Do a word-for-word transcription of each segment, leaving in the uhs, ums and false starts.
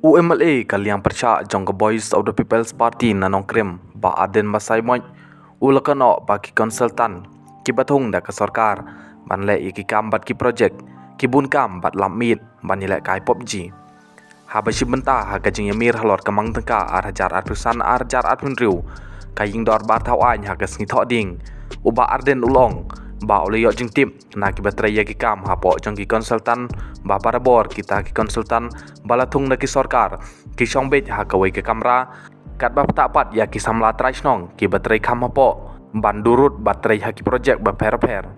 U MLA ka liang pyrshah jong ka Voice of the People's Party na Nongkrem, Bah Ardent Basaiawmoit, u la kynnoh ba ki consultant kiba thung da ka sorkar ban leh ïa ki kam bad ki projek, ki bun kam bad lap miet ban ïalehkai pop ji. Haba shim bynta ha ka jingïamir halor ka mang tyngka ar hajar arphew san ar hajar arphew hynriew, ka ïing dorbar thaw aiñ ha ka sngi Thohdieng, u Bah Ardent u la ong ba u la ïoh jingtip na kiba trei ïa ki kam hapoh jong ki consultant ba barabor kita ki consultant ba la thung da ki sorkar ki shong beit ha kawei ka kamra, katba btah pat ïa ki samla trai shnong kiba trei kham hapoh ban durut bad trei ha ki projek bapher bapher.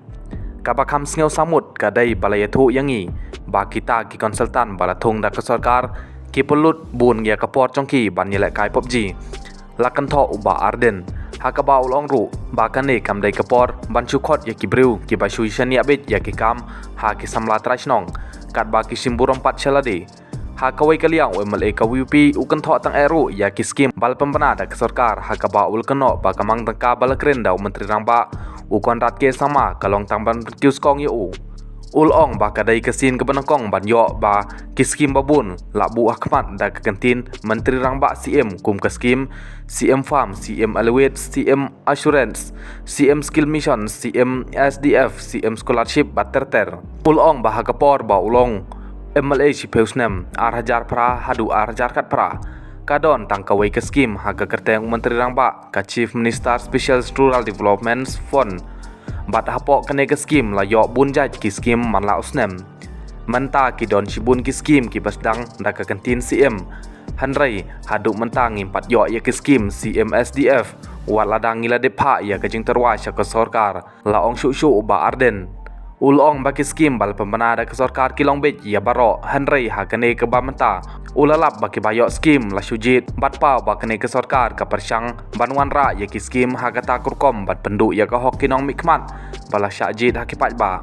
Kaba kham sngew samut ka dei ba la ïathuh ïa ngi ba kita ki consultant ba la thung da ka sorkar ki pynlut bun ïa ka por jong ki ban ïalehkai pop ji, la kynthoh u Bah Ardent. Ha kaba u la ong ruh ba kane kam dei ka por ban shu khot ïa ki briew kiba shu ïashaniah beit ïa ki kam ha ki samla trai shnong, katba ki shim burom pat sha lade. Ha kawei ka liang, u MLA ka VPP u kynthoh tang eh ruh ïa ki skim ba la pynbna da ka sorkar, ha kaba u la kynnoh ba ka mang tyngka ba la kren da u Myntri Rangbah, u Conrad K Sangma, ka long tang ban pynkiew skong ïa u. U la ong ba ka dei ka sien kaba nyngkong ban ïoh ba ki skim babun la buh ha khmat da ka kyntien Myntri Rangbah, CM, kum ka skim CM Farm, CM Elevate, CM Assurance, CM Skill Mission, CM SDF, CM Scholarship bad ter ter. U la ong ba ha ka por ba u long MLA shiphew snem, ar hajar phra haduh ar hajar khatphra, ka don tang kawei ka skim ha ka kyrteng u Myntri Rangbah, ka Chief Minister Special Rural Development Fund. Bad hapoh kane ka skim la ïoh bun jait ki skim man la u snem. Mynta ki don shibun ki skim kiba sdang da ka kyntien CM. Hynrei haduh mynta ngim pat ïoh ïa ki skim CM SDF, wat lada ngi la dep phah ïa ka jingtyrwa sha ka sorkar, la ong shuh shuh u Bah Ardent. U la ong ba ki skim ba la pynbna da ka sorkar ki long beit ïa baroh, hynrei ha kane kaba mynta u la lap ba kiba ïoh skim la shu jied, bad paw ba kane ka sorkar ka pyrshang ban wanrah ïa ki skim ha kata ka rukom ban pynduh ïa ka hok ki nongmihkhmat ba la shah jied ha ki paidbah.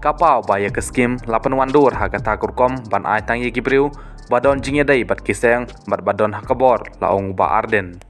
Ka paw ba ïa ka skim la pynwandur ha kata ka rukom ban ai tang ïa ki briew ba don jingïadei bad ki seng bad ba don ha ka bor, la ong u Bah Ardent.